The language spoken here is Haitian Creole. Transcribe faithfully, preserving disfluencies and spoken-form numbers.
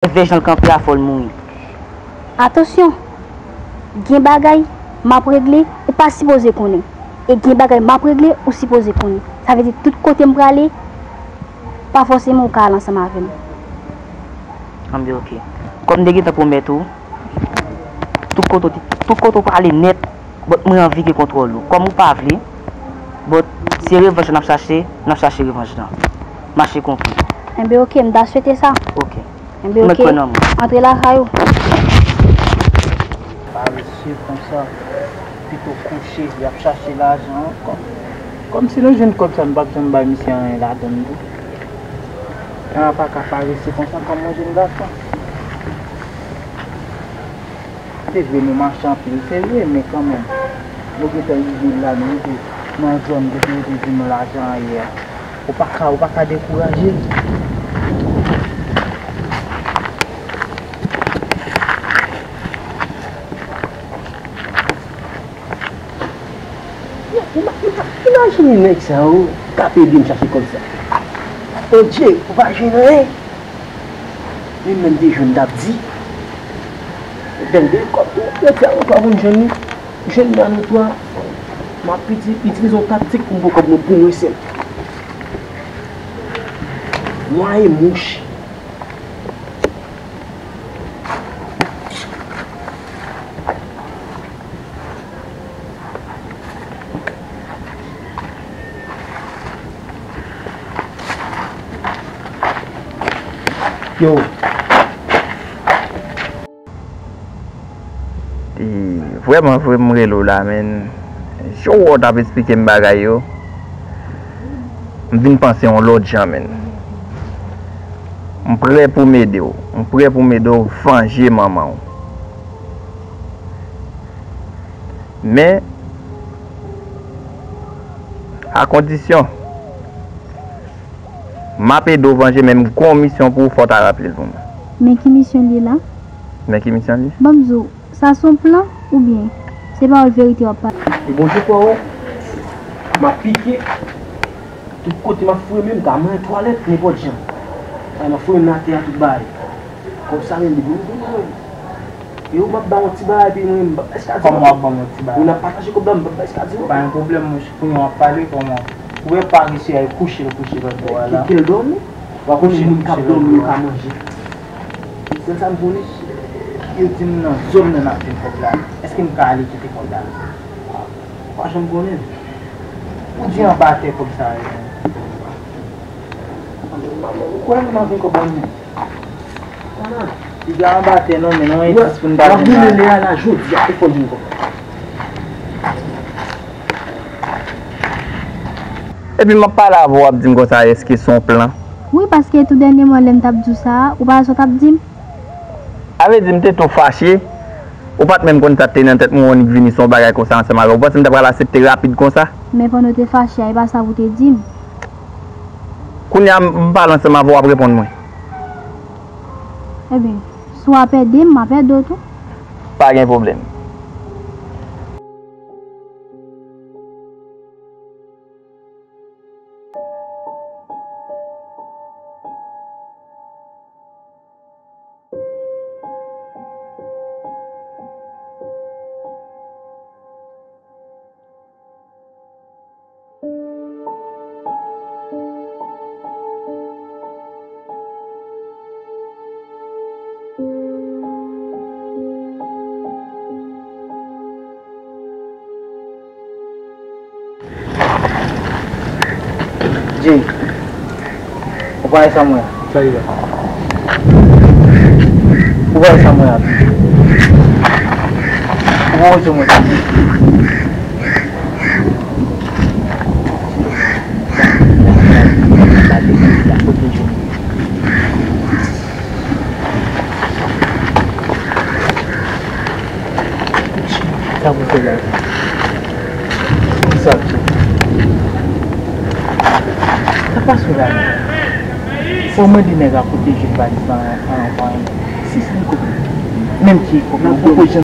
Vè jan l kanpe a, fò l mouri. Atansyon! Gen bagay m ap regle, ou pa sipoze konnen. E gen bagay m ap regle, ou sipoze konnen. Sa vle di tout kote m prale, pa fòseman ou ka al ansanm avè m. Anben, oke. Kòm m te gentan pwomèt ou, tout kote w te, tout kote w prale nèt, but mwen anvi gen kontwòl ou. Kòm ou pa vle, but se revanj n ap chache, n ap chache revanj lan. Mache konpli. Enben, oke, m ta swete sa. Oke. Enben, oke. Antre lakay ou. Paresye konsa, pito kouche, y ap chache lajan ankò. Kòmsi nou jwenn kòb sa, nou p ap janm bay misye anyen ladann tou. Nèg la pa ka parese konsa kòm yon jèn gason. Se vre nou mache anpil, se vre, men kanmenm. Nou gentan rive la, nou rive nan zòn kote yo te di nou lajan an ye a. Ou pa ka, ou pa ka dekouraje. Ima-, ima-, imajine nèg sa yo k ap ede m chache kòb sa. Bondye, ou pa jwenn anyen. Li menm te jwenn, t ap di. Bèl de kòb tou, yo di a, ou pa konn jwenn li. Jwenn nan nou twa. M ap piti itilize yon taktik pou m pran kòb mwen pou mwen sèl. Mwayen mouch. Yo. E, vrèman vre, m rele w la, men jan w t ap esplike m bagay yo, m vin panse yon lòt jan, men. M prè pou m ede w. M prè pou m ede w vanje manman w. Men, a kondisyon, m ap ede w vanje, men m gen yon misyon pou ou, fò w ta raple l pou mwen. Men ki misyon li ye la? Men ki misyon li? Ban m di w, sa se yon plan oubyen se pawòl verite w ap pale? E Bondye fò wè, m ap pike. Tout kote m ap foure men m, ka manyen twalèt, nenpòt jan. Ay, m ap foure men m atè a, tout bagay. Kòb sa menm, li vin pou mwen. Yo, m ap ba w yon ti bagay, epi mwen, m p ap ba eskadyon. Kòman w ap ban m yon ti bagay? Wi, n ap pataje kòb la, m p ap ba eskadyon. Pa gen pwoblèm, monchè, kounye a w ap pale, kòman? Ou wè paresye a, kouche l kouche lòt bò a la. Kite l dòmi. W a konnen moun k ap dòmi, yo ka manje. Sèl sa m konnen, yo di m nan zòn nan n ap jwenn kòb la. Èske m ka ale kite kòb la? Ou pa janm konnen. Ou di anba tè kòb sa yo. Ou kwè m ap jwenn kòb la menm? Li pa anba tè non, men non, endis pou n ta jwenn la. W ap vini lè a la, jodi a, ou fò jwenn kòb la. Epi m ap pale avè w, w ap di m konsa, èske se yon plan? Wi, paske tou dènyèman, lè m t ap di w sa a, ou pa wè sa w t ap di m? Sa vle di m te twò fache, ou pa t menm konn sa k te nan tèt mwen, w annik vini se yon bagay konsa ansanm avè w. Ou panse m ta pral aksepte rapid konsa? Men pandan w te fache a, e pa sa pou w te di m. Kounye a, m pale ansanm avè w, w ap reponn mwen. Ebyen, si w ap ede m, m ap ede w tou. Pa gen pwoblèm. Jay, ou pa wè sa m wè a? Sa li la? Ou pa wè sa m wè a? Ou pa wè sa m wè a? Sa pou fè la. Sa. Sa pa sou la. Fò mande nèg a kote jwenn valiz la an, an, an. Si se li kote. Menm ki kote.